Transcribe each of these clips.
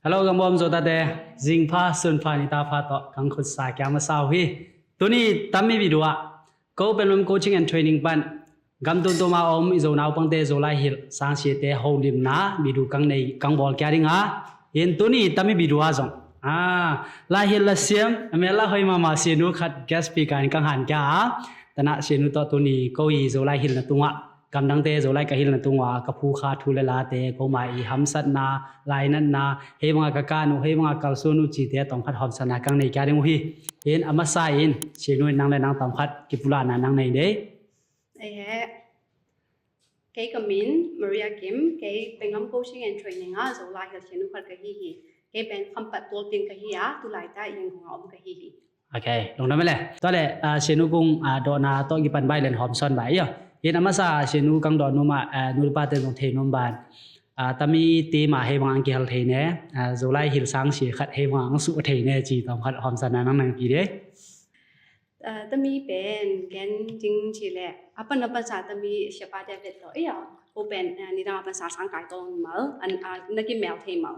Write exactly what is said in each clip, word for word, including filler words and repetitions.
Hello, gam bawm Zo tate, zingpha, sunpha, nitapha tawh kang khutsa kia masa uh hi. Tuni tammi video ah, Ko Pen Lam Coaching and Training pan gam tuamtuam a om i Zo naupangte Zolai hilh sangsiate holimna video kang nei kang bawl kia ding a. Hin tuni tammi video ah zong, a, lai hilh la siam, a mel la hoi mahmah sianu khat guest speaker in kang han kia a. Tanah sianu tawh tuni ko i Zolai hilhna tungah, gamdangte Zolai ka hilhna tungah ka phukha thu le late, ko mai i hamsatna, lainatna, hei banga ka kan uh, hei banga kalsuan uh cite tawmkhat hawmsatna kang nei kia ding uh hi. Hin a masa in sianu in nang le nang tawmkhat kipulahna nang nei dei. Ei he. Kei ka min Maria Kim, kei Pen Lam Coaching and Training ah Zolai hilh sianu khat ka hi hi. Kei pen Khampat tualping ka hi a, tulai ta Yangon ah om ka hi hi. Ok, lungdam e le. Tua le, ah, sianu kung, ah, dawhna tawh kipan bai len hawmsawn bai ia. Hin a masa sianu kang dawh numa, ah, nu le pate zong thei num ban, ah, tami ti ma hei bang ang kihal thei ne, ah, Zolai hilh sangsia khat hei bang ang suh thei ne ci tawmkhat hawmsatna nang nang pi dei. Ah, tami pen gen ding ci le, a pan a pansa tami siapa te vet tawh ia. Ko pen, ah, nidang a pansa sang kai tawh mal, an, ah, na kimel thei mal.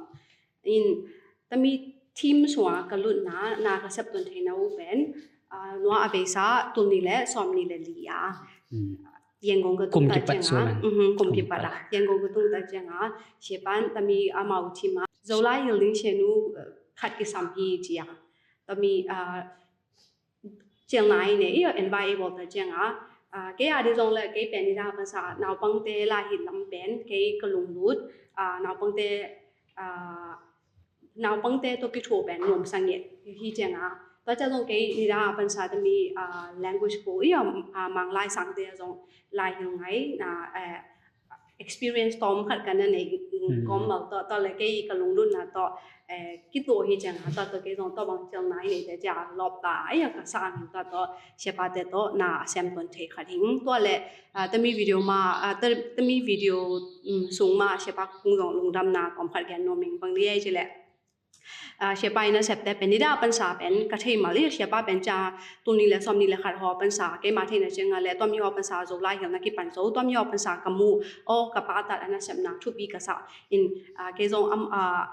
In tami team sungah ka lutna, na ka sep tuan theihna uh pen, ah, nua a beisa tul nih le sawm nih le li a. Hmm. Yangon ka tung ta ciang a. Kum kipat suan. Mhm, kum kipat a. Yangon ka tung ta ciang a. Siapan tami amau team a Zolai hilh ding sianu, eh, khat kisam hi ci a. Tami, ah, cial nai ne, io, envai i bawl ta ciang a. Ah, kei a di zong le, kei pen nidang a pansa, naupangte lai hilh lam pen, kei ka lunglut, ah, naupangte, ah, naupangte tawh kithuah pen nuam sa ngiat hi ciang a. Tua ciang zong kei nidang a pansa tami, ah, language ko, io, ah, Mang lai sangte zong lai hilh ngai, na, eh, experience tawm khat ka na nei, mm, kawm mal tawh, tua le kei ka lunglutna tawh, eh, kituah hi ciang a, tua tawh kei zong tua bang cial nai nei te cia lawp ta, ai a ka sa ang tua tawh siapate tawh na a sem tuan thei khat hing. Tua le, ah, tami video ma, ah, ta-, tami video, mm, sung ma siapa kung zong lungdamna kawm khat gen nuam ing bang di ai ci le. Ah, siapa i nasepte pen nidang a pansa pen ka thei mal i, siapa pen cia tul nih le sawm nih le khat haw pansa, keima theihna ciang a le tuami haw pansa Zolai hilhna kipan zo, tuami haw pansa ka mu, aw ka pa tat a nasepna thupi ka sa in, ah, kei zong am, ah,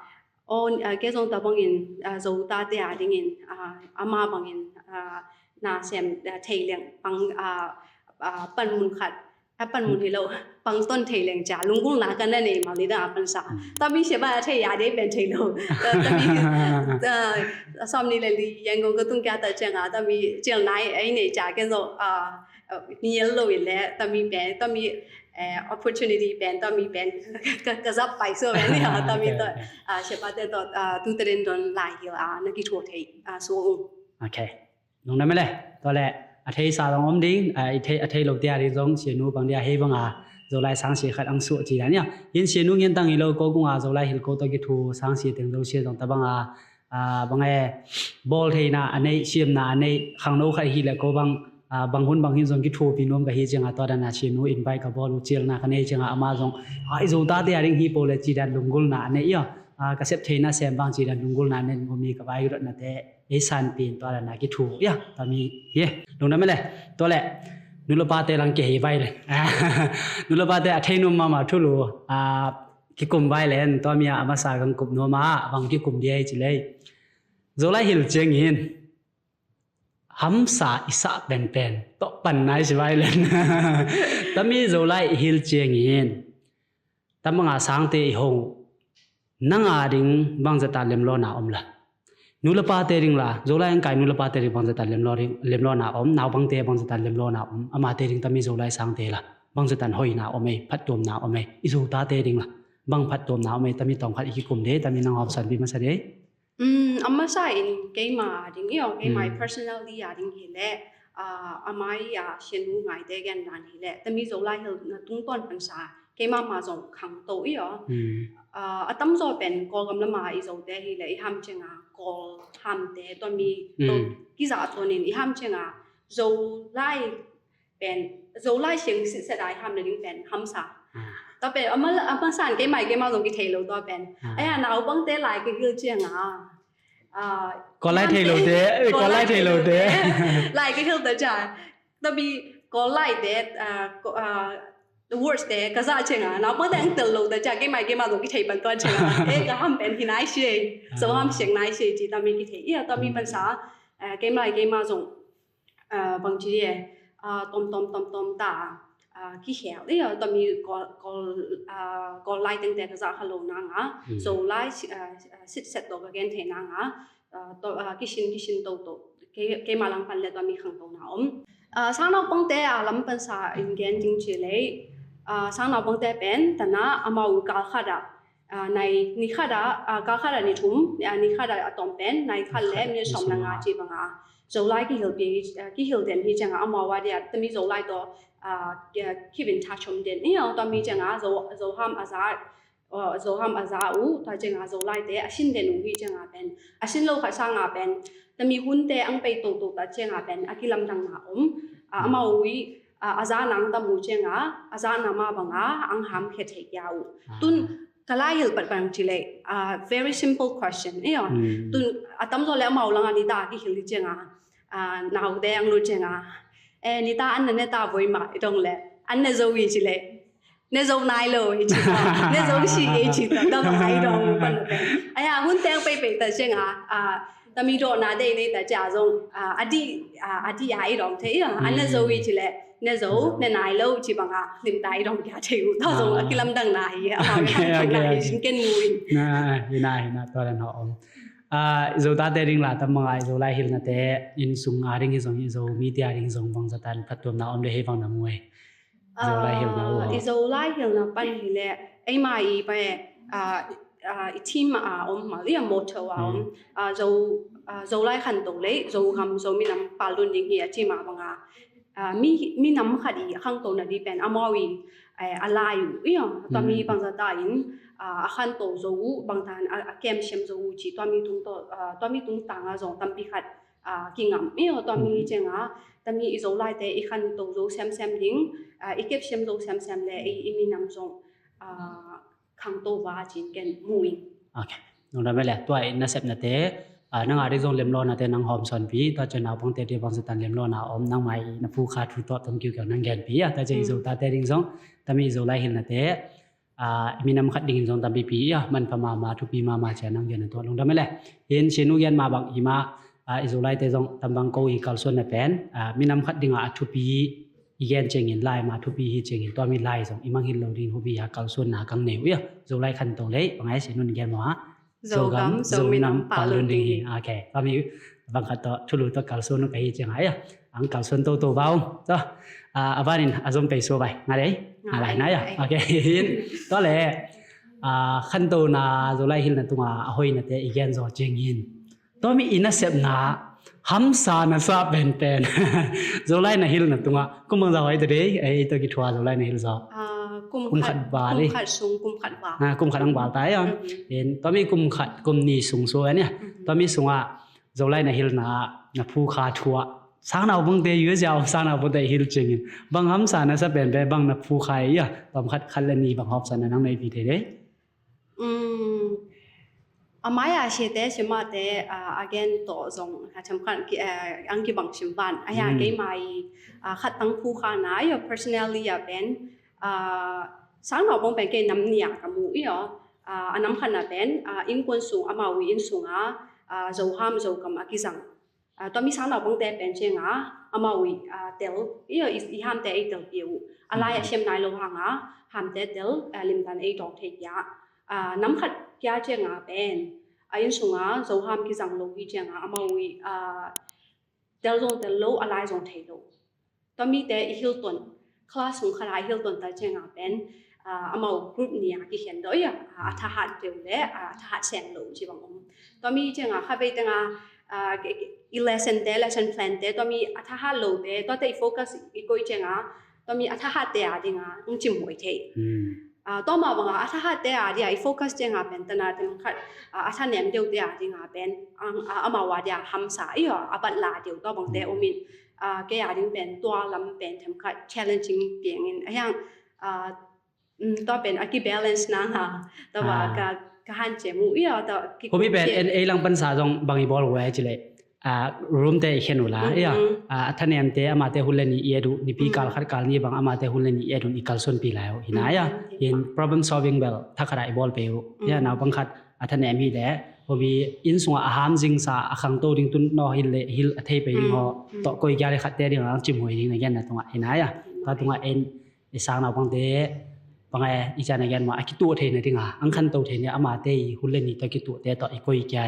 aw, ah, kei zong tua bangin, ah, Zo tate a dingin, ah, ama bangin, ah, na sem, ah, thei leng pang, ah, ah, panmun khat a panmun hi lo, pang ton thei leng cia, lunggulhna ka na nei mal nidang a pansa. Mm. Tami siapa a thei a dei pen thei lo. Ta-, tami, ah, sawm nih le li, Yangon ka tung kia ta ciang a, tami cial nai ai nei cia, ken zo, ah, ah, nial lo in le, tami pen, tami, eh, opportunity pen, tami pen, ka, ka zap pai so pen, ah, tami to, ah, siapate to, ah, tu teren don lai hilh a, na kithuah thei, ah, so. Okay. Lungdam e le, tua le, a theisa zong om ding, a, i thei, a thei lo tia ding zong, sianu bang dia hei banga, Zolai sangsia khat ang suah ci dan ia. Hin sianu ngian tang hi lo, ko kunga Zolai hilh ko tawh kithu sangsia teng Zosia zong ta banga, a, bang e, bawl theina a nei, siamna a nei, khangno khat hi le ko bang, a, bang hun bang hin zong kithupi nuam ka hi ciang a tua dan a sianu invite ka bawl uh cialna ka nei ciang a ama zong, a, i Zo tate a ding hi po le ci dan lunggulhna a nei ia, a, ka sep theina sem bang ci dan lunggulhna a nei ngumi ka vai rotna te, ei san pin tua le na kithu ia, tami hi. Lungdam e le, tua le, nu le pate lang kihei vai le. Nu le pate a thei nuam mahmah thulu, a, kikum vai le, tua mi a masa gang kup nuam a, bang kikum di ai ci le. Zolai hilh ciangin, hamsa i sah penpen, tawh pan nai ci vai le. Tami Zolai hilh ciangin, Tama nga sangte i hong, nang a ding bangzata lemlawna om la. Nu le pate ding la, Zolai ang kai nu le pate ding bangzata lemlaw ding, lemlawna om, naupangte bangzata lemlawna om, amate ding tami Zolai sangte la, bangzata hoihna om ei, phattuamna om ei, i Zo tate ding la, bang phattuamna om ei, tami tawmkhat i kikum de, tami nang hawmsan pi masa de. Um, a masa in keima a ding i aw, keima i personally a ding hi le, ah, a mai a sianu ngaite gen dan hi le, tami Zolai hilhna tungtawn pansa, keima ma zong khangto i aw. Ah, a tamzaw pen Kawlgam lama i Zote hi le, i ham cianga Kawl hamte, tua mi to kizah tuanin i ham cianga Zolai pen, Zolai siang sitset a i ham le ding pen hamsa. Tua pen, a ma, a masa in keima i keima zong kithei lo tua pen. Ai a naupangte lai kihilh cianga. Ah, Kawl lai thei lote, eh, Kawl lai thei lote. Lai kihilh ta cia. Tua mi Kawl laite, ah, Ko-, ah, the words te ka zah ciang a, naupangte ang tel lo ta ciang keimah keimah zong kithei pan tua ciang a, eh, ka ham pen hi nai si ei, zo ham siang nai si ei ci tami kithei. Ia tami pansa, eh, keimah keimah zong, eh, bang ci di eh, ah, tom tom tom tom ta, ah, kihel ia tami Kawl, Kawl, ah, Kawl lai tengte ka zah kha lo nang a, zo lai si-, ah, sit set to ka gen thei nang a, ah, to, ah, kisin kisin toto. Kei, keimah lam pan le tami khangto na om. Ah, sang naupangte a lam pansa in gen ding ci lei, ah, sang naupangte pen tana amau kal khat ah, ah, nai ni khat ah, ah, kal khat ah ni thum, ah, ni khat ah a tom pen nai khat le minute sawm le nga ci bang a, Zolai kihilpi, ah, kihil den hi ciang a amau a dia tami Zolai to, ah, keep in touch om den ia tami ciang a Zo, Zo ham a za, ah, Zo ham a za uh, tua ciang a Zolai te a sin den uh hi ciang a pen, a sin lo khat sang a pen tami hunte ang pei toto ta ciang a pen a kilamdang na om. Ah, amau ui, ah, a za nang tam uh ciang a, a za na ma bang a ang ham khe thei kia uh. Tun ka lai hil pat bang ci lei, ah, very simple question ia. Tun a tam zaw le amau lang a ni ta a kihil hi ciang a, ah, naute ang lut ciang a, eh, ni ta an na ne ta voi ma i dong le an na zo i ci lei, ne zo nai lo i ci ta, ne zo si i ci ta, ta bang a i dong pan pen. Aia hunte ang pei pei ta ciang a, ah, tami dawh na dei nei ta cia zong, ah, a di, ah, a di a i dong thei ia, an na zo i ci le ne zo ne nai lo ci bang a lim ta i dong kia thei uh. Ta zong a kilamdang na hi a, amau i dong na hi sin ken mu in. Na hi na hi na tua dan ho om. Ah, Zo tate ding la tam bang a i Zolai hilnate inn sung a ding hi zong i Zo mite a ding zong bang zatan phattuamna om le hei bang na mu ei. Zolai hilna uh. Ah, i Zolai hilna pan hi le eima i pa e, ah, ah, i theme a om ma ia motto a om. Ah, Zo, ah, Zolai khanto lei Zo gam Zo minam pal lun ding hi a ci ma bang a, ah, mi, minam khat i a khangto na di pen amau i, eh, a lai uh ia tami bang zata in, ah, a khanto zo uh bang tan a, a kem siam zo uh ci tami tung to, ah, tami tung tang a zong tampi khat, ah, kingam ia tami ciang a tami i Zolai te i khanto zo siam siam ding, ah, i kep siam zo siam siam le i, i minam zong, ah, khangto va cin ken mu in. Ok. Nung ram le tua i nasepnate, ah, nang a ding zong lemlawna te nang hawm sawn pi, tua ciang naupangte ding bang zatan lemlawna om nang mai na phu kha thu tawh tong kiu kiang nang gen pi ia, tua ciang i Zo tate ding zong tami i Zolai hilnate, ah, i minam khat ding in zong tampi pi ia manpha mama thupi mama cia nang gen a tua lungdam e le. Hin sinu gen ma bang i ma, ah, i Zolaite zong tambang ko i kalsuanna pen, ah, minam khat ding a a thupi i gen ciangin lai ma thupi hi ciangin tua mi lai zong i mangngilh lo ding hupi a kalsuanna kang nei uh ia Zolai khanto lei bang a i sinu in gen maw a. Zogam Zominam pal lun ding hi. Ok. Kami bang khat tawh thulu tawh kalsuan uh ka hi ciang a ia ang kalsuan toto va ung. Tua, ah, a vanin a zom pei sua vai nga dei nga lai na ia. Ok. Hin tua le, ah, khantona Zolai hilna tunga a hoinate i gen zaw ciangin tua mi i nasepna hamsa nasa penpen Zolai na hilna tunga kum bang za hoi ta dei, eh, i to kithua Zolai na hil zaw. Ah, kum khat, kum khat val i. Kum khat sung kum khat val. Ah, kum khat ang val ta ia. Hin tua mi kum khat kum ni sung sua ia. Tua mi sunga Zolai na hilna na phu kha thua sang naupangte yu ziau sang naupangte hil ciangin bang hamsa nasa penpen bang na phu kha ia. Tom khat khat le ni bang hawmsa na nang nei pi thei dei. Um, a mai a siate simate, ah, a gen tawh zong a themkhat ki, eh, ang kibang sim van a ia keima i, ah, khat tang phu kha na ia personally a pen, ah, sang naupang pen kei nam nia ka mu ia, ah, a nam khat na pen, ah, innkuan sung amau i inn sunga, ah, Zo ham Zo gam a kizang. Ah, tua mi sang naupangte pen ciang a amau i, ah, tel ia i, i hamte ei tel pi uh a lai a siam nai lo hang a hamte tel, ah, limtan ei dong thei kia, ah, nam khat kia ciang a pen, ah, inn sunga Zo ham kizang lo hi ciang a amau i, ah, tel zong tel lo a lai zong thei lo. Tua mite i hilton class hong khat a i hilton ta ciang a pen, ah, amau group ni a kikhen dawh ia, ah, a thahat deuh le, ah, a thahat seng lo ci bang om. Tua mi ciang a kha vei teng a, ah, i lesson te lesson plan te tua mi a thahat lo te tua te i focus i koih ciang a tua mi a thahat te a ding a ng cim huai thei. Ah, tua mah bang a a thahat te a dia i focus ciang a pen tana tem khat, ah, a thanem deuh te a ding a pen ang, ah, amau a dia hamsa ia a bat la deuh tua bang te om in, ah, kei a ding pen tua lam pen them khat challenging piang in a hiang, ah, um, tua pen a ki balance na nga tua ba ka, ka han cem uh ia tua ki. Humi pen en ei lang pansa zong bang i bawl huai ci le. room te i khen uh la, ia, a thanemte amate hun le ni i et uh, nipi kal khat kal ni bang amate hun le ni i et uh, i kalsuanpih lai uh hi na ia. Hin problem solving bel thakhat a i bawl pei uh ia, naupang khat a thanem hi leh, hobi inn sungah a ham zingsa, a khangto ding, tun no hil le hil a thei pei ding haw tawh koi kia le khatte ding a cimhuai ding na genna tungah hi na ia. Tua tungah en i sang naupangte bang e, i cian a gen mah a kituah theihna ding a, ang khanto theihna, amate i hun le ni tawh kituahte tawh i koi kia,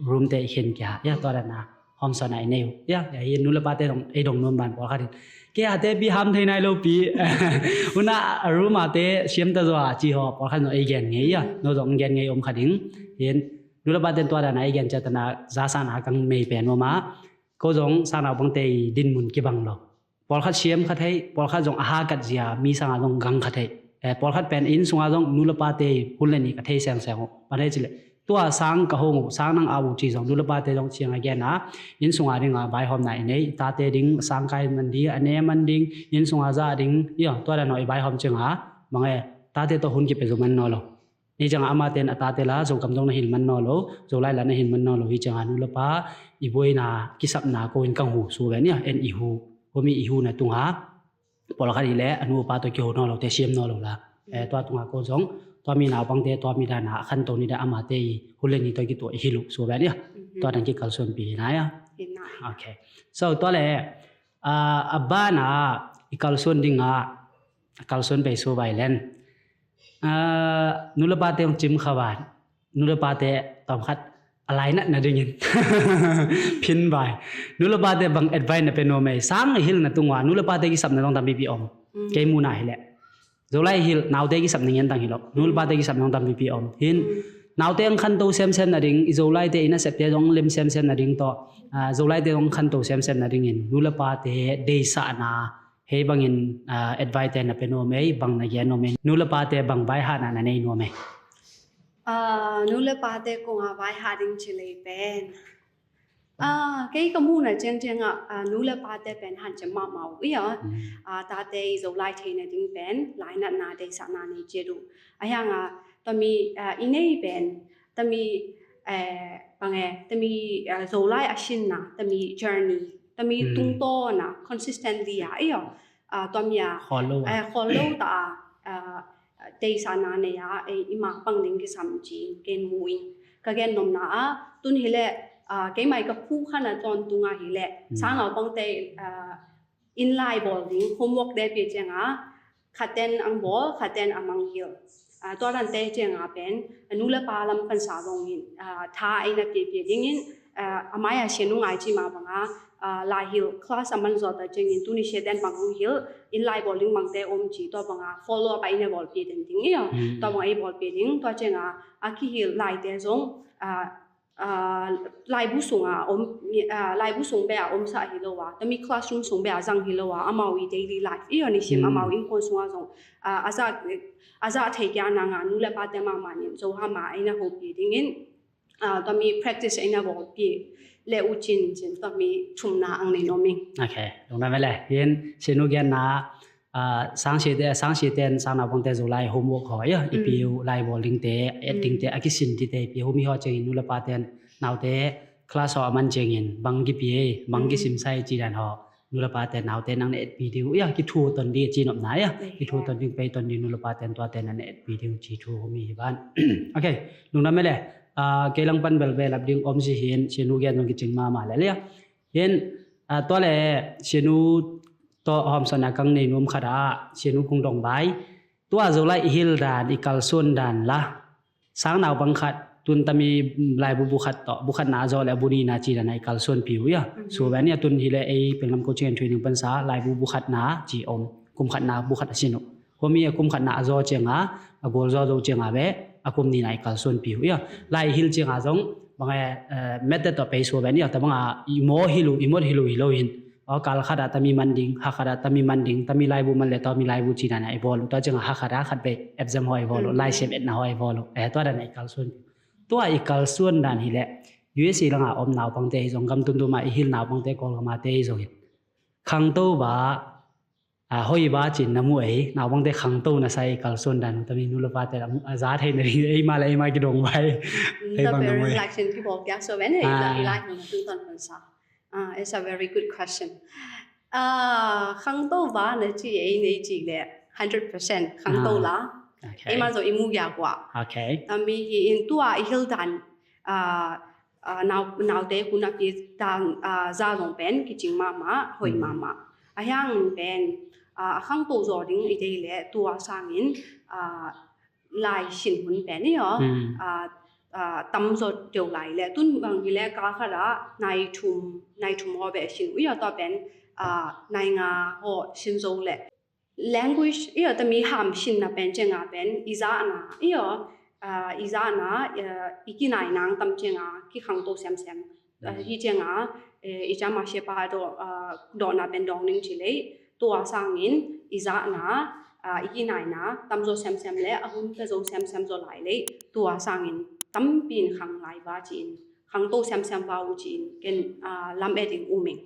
room te i khen kia ia, tua dan a hawmsawn a i nei uh ia. Hi nu le pate dong ei dong nuam ban pawlkhat in, kei ate pi ham thei nai lo pi, hun a room ate siam ta zaw a ci haw pawlkhat zong ei gen ngei ia, no zong gen ngei om kha ding. Hin nu le pate tua dan a ei gen ciat a na, za sang a kang mei pen nuam a, ko zong sang naupangte i dinmun kibang lo. Pawlkhat siam kha thei, pawlkhat zong a hakat zia mi sangah zong gang kha thei. Pawlkhat pen inn sungah zong nu le pate hun le ni ka thei sengseng uh. Bang hei cileh, tua sang ka hong uh, sang nang a uh ci zong nu le pate zong ciang a gen a, inn sungah ding a vaihawmna i nei, tate ding sangkai man ding, a ne man ding, inn sungah zah ding ia, tua dan aw i vaihawm ciang a, bang e, tate tawh hun kipia zo man naw lo. Hi ciangin amate'n a tate la Zogam dong na hin man naw lo, Zolai la na hin man naw lo. Hi ciangin nu le pa i buaina kisapna ko in kang hu su ven ia, en i hu, humi i huna tungah pawlkhat i le a nu a pa tawh kiho naw lo te siam naw lo la. Tua tungah ko zong tua mi naupangte tua mi dana a khanto ni da amate i hun le ni tawh kituah i hilh uh su ven ia. Tua dan kikalsuanpih hi na ia. Okay. So tua le a bana i kalsuan dinga a kalsuan pei su vai len. Nu le pate hong cim kha vat. Nu le pate tawmkhat a lainat nadingin phin vai. Nu le pate bang advice na pe nuam ei? Sang i hilhna tungah nu le pate kisapna dong tampipi om. Kei muna hileh Zolai hilh naute kisapna ngen tang hi lo. Nu le pate kisapna dong tampipi om. Hin naute ang khanto semsem nading, i Zolaite i nasepte dong lem semsem nading tawh, Zolaite dong khanto semsem nadingin nu le pate deisahna hei bangin advice te na pe nuam ei, bang na gen nuam ei, nu le pate bang vai hatna na nei nuam ei? Nu le pate kong a vai hat ding ci lei pen, kei ka muhna ciangciangah nu le pate pen hanciam mahmah uh ia. Tate i Zolai theihna ding pen lainatna deisahna nei ciat uh. A hianga tami i nei pen tami bang e, tami Zolai a sinna, tami journey, tami tungtawna consistently a ia, tua mi a khawl lo ta a deisahna nei a, i mak pang ding kisam ci ken mu in. Ka gen nopna a tun hileh keimai ka phu khana tawntunga hileh sang naupangte in lai bawl ding homework te pia cianga khaten ang bawl, khaten a mang hilh. Tua dante cianga pen nu le pa lam pansa zongin tha eina piapia dingin a mai a sianu ngai ci ma banga lai hilh class a man zawta ciangin tuni siaten bang hong hilh, in lai bawl ding bangte om ci, tua banga follow up a ina bawlpia den ding ia. Tua banga i bawlpia ding, tua cianga a kihilh laite zong laibu sunga om, laibu sung bea omsah hi lo a, tami classroom sung bea zang hi lo a, amau i daily life i on i sim amau innkuan sunga zong a zah thei kia nanga nu le pate mahmah nin zo hama eina hopia dingin tami practice eina bawlpia le uh cin cin tami thumna ang nei nuam ing. Okay, lungdam e le. Hin sianu genna sangsiate, sangsiaten sang naupangte Zolai homework haw ia i piu, lai bawl dingte, et dingte, a kisin dite i piu, humi haw ciangin nu le paten naute class haw a man ciangin bang kipi ei, bang kisimsai ci dan haw nu le pate naute nang na etpi ding uh ia, kithu ton ding ci nopna ia, kithu ton ding, pei ton ding, nu le paten tuate na na etpi ding uh ci thu humi hi ban. Okay, lungdam e le. Kei langpan bel ve lap ding om si hin sianu gen zong kicing mahmah le le ia. Hin tua le sianu tawh hawmsawnna kang nei nuam khat ah sianu kung dong vai. Tua Zolai i hilh dan, i kalsuan dan la sang naupang khat tun tami laibu bu khat tawh bu khatna a zaw le a bu nihna ci dan a i kalsuanpih uh ia. Su ven ia tun hileh ei penglam coaching and training pansa laibu bu khatna ci om, kum khatna bu khat a sin uh. Hua mi a kum khatna a zaw cianga a gualzaw zo cianga ve a kum nihna i kalsuanpih uh ia. Lai i hilh cianga zong bang e method tawh pei su ven ia, ta banga i maw hilh uh, i mot hilh uh hi lo hin. Aw kal khat a tami man ding, ha khat a tami man ding, tami laibu man le tami laibu ci dan a i bawl uh. Tua cianga ha khat a khat vei exam haw i bawl uh, laisiam etna haw i bawl uh. Tua dan a i kalsuan. Tua i kalsuan dan hileh U S A langa om naupangte hi zong, gam tumtum a i hilh naupangte, Kawlgam a te hi zongin khangto ba hoi ba cin na mu ei, naupangte khangto na sa i kalsuan dan tami nu le pate a za thei na ding ei ma le ei ma kidong ba ei. Ei bang na mu ei. Like sin kibawl kia so ven ei la i lai hong tu ton hong sa. Ah, it's a very good question. Ah, khangto va na ci ei nei ci le hundred percent khangto la. Ei man zo i mu ya kwa. Tami hi in tua i hil dan, ah, ah, nau, naute hun a pi dan, ah, za zong pen kicing mama, hoi mama. A hiang pen, ah, a khangto zo ding i dei le tua sangin, ah, lai sin hun pen i aw. Ah, ah, tam zo deu lai le tun bang hi le ka khat a nai thum, nai thum ho be sin u i aw tua pen, ah, nai nga ho sin zo le. Language i aw tami ham sin na pen cenga pen i zana i aw, ah, i zana, ah, i kinai nang tam cenga ki khangto semsem. Ah, hi cenga, eh, i cama shepa do, ah, do na pen dong ning ci lei, tua sangin i zana, ah, i kinaina tam zo semsem le a hun ka zo semsem zo lai lei, tua sangin tampi in khang lai va ci in, khangto semsem va u ci in ken, ah, lam e ding u ming.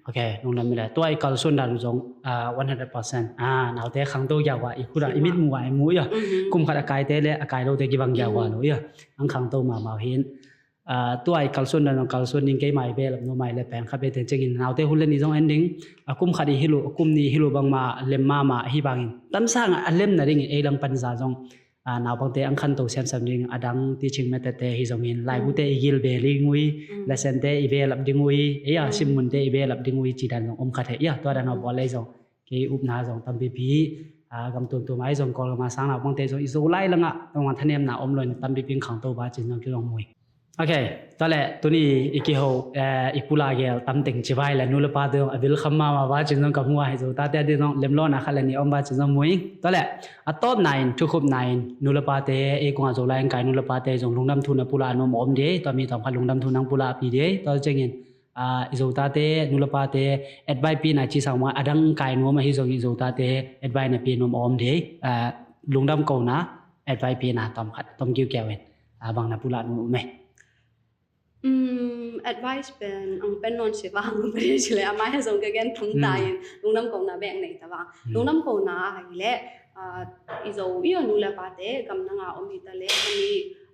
Ok, lungdam mi le. Tua i kalsuan dan zong, ah, one hundred percent. Ah, naute khangto ya wa i khut a i mit mu wa i mu ya. Kum khat a kaite le a kai lote kibang ya wa lo ya. Ang khangto mama hin. Ah, tua i kalsuan dan zong kalsuan ding kei mai be lap no mai le pen kha be te cengin naute hun le ni zong en ding. A kum khat i hilu, a kum ni hilu bang ma lem mama hi bangin. Tam sang a lem na ding ei lang pan za zong. Ah, naupangte ang khanto semsem ding a dang teaching method te hi zongin laibute i gil be ding ui, lesson te i be lap ding ui, ei a simmunte i be lap ding ui ci dan zong om khat he. Ia, tua dan a bawl lei zong kei upna zong tampipi, ah, gam tuamtuam ai zong Kawlgam a sang naupangte zong i Zolai langah tong a thanemna om loin tampipi khangto ba cin zong ki zong mui. Ok, tua le tuni i kiho, eh, i pula gel tamteng ci vai le nu le pa te zong a vil kham mama ba cin zong ka hmu a hi zo tate a di zong lemlona khat le ni om ba cin zong mui. Tua le a tawpna in thukhupna in nu le pate ei kong a Zolai ang kai nu le pate zong lungdam thu na pula a nuam om di ei, tua mi tawm khat lungdam thu nang pula a pi di ei, tua cengin, ah, i Zotate nu le pate advice pina ci sang ma a dang kai nuam ahi zong i Zotate advice na pi nuam om di ei, ah, lungdam kona advice pina tawm khat tawm kiukiau in, ah, bang na pula nuam om ei. Um, advice pen ang pen non se vang pen si le amai ha zong ka gen thum ta in lungdam kona bek nei ta vang. Lungdam kona ahi le, ah, i Zo i aw nu le pate gam nanga om hi ta le ami,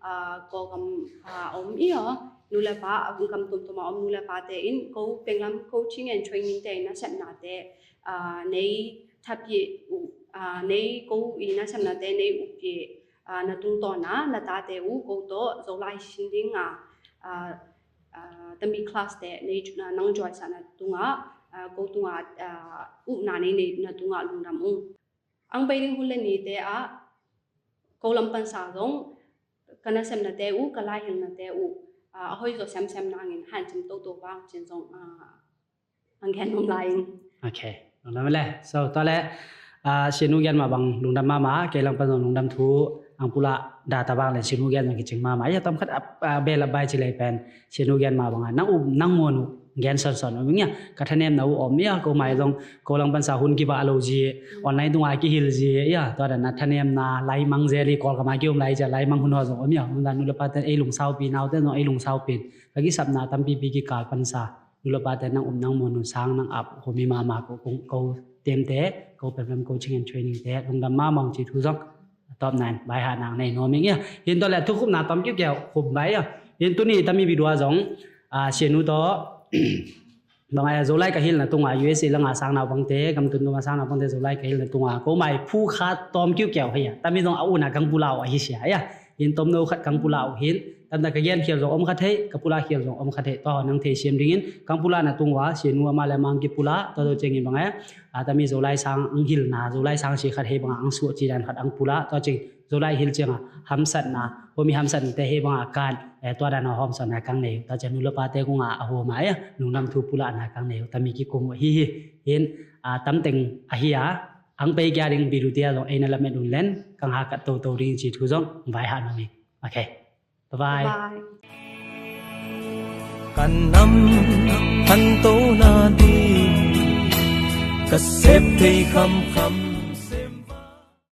ah, Kawlgam, ah, om i aw nu le pa, ah, gam tuamtuam a om nu le pate in ko penglam coaching and training te in a sepnate, ah, nei thapi uh, ah, nei ko i na sepnate nei upi, ah, na tungtawna na tate uh ko tawh Zolai sin dinga, ah, ah, tami class te nei, ah, nang join sa na tunga, ah, ko tunga, ah, upna nei nei na tunga lungdam ung. Ang pai ding hun le nite ah ko lam pansa zong ka na sepnate uh, ka lai hilnate uh, ah, a hoi zo semsem nangin hancim toto vang cin zong, ah, ang gen om lai ing. Ok, lungdam le. So, tua le, ah, sinu gen ma bang lungdam mama, kei lang pan zong lungdam thu ang pula da ta bang le sinu gen zong kicing mama. Ia tawm khat, ah, ah, belap bai ci lei pen sinu gen ma bang a nang um nang muan uh gen sonson um ia ka thanemna uh om ia ko mai zong ko lang pansa hun kiba lo zi online tunga kihil zi ia tua dan a thanemna laimang zeli Kawlgam a ki um lai cia laimang hun ho zong om ia hun dan nu le pa ten ei lungsaupi naute zong ei lungsaupi ka kisapna tampipi kikal pansa nu le pate nang um nang muan uh sang nang ap ko mi mama ko, ko, ko temte ko pemlem coaching and training te lungdam mama ung ci thu zong tawpna in vai ha nang nei nuam ing ia. Hin tua le thukhupna tawm kiukiau khum vai ia. Hin tuni tami video a zong, ah, sinu tawh bang a Zolai ka hilna tunga U S A langa sang naupangte gam tuamtuam a sang naupangte Zolai ka hilna tunga ko mai phu khat tawm kiukiau hei ia. Tami zong a una kang pula uh ahi sia ia. Hin tomno khat kang pula uh hin tamta ka gen khial zong om khat hei, ka pula khial zong om khat hei. Tua ho nang thei siam dingin kang pula na tung ua sinu ama le mang kipula tua zo cengin bang e, ah, tami Zolai sang ang hilna Zolai sang si khat hei bang ang suah ci dan khat ang pula tua ceng Zolai hil cianga hamsatna homi hamsatna te hei banga kan, eh, tua dana homsatna kang nei uh tua ciang nu le pate kunga a homa ia lungdam thu pulahna kang nei uh tami kikum uh hi hi. Hin, ah, tamteng ahi a ang pei kia ding bidu tia zong eina lamet un len kang ha kat toto ding ci thu zong vai ha nami. Ok. Bye bye. Kan nam khanto na ding ka sep thei kham kham.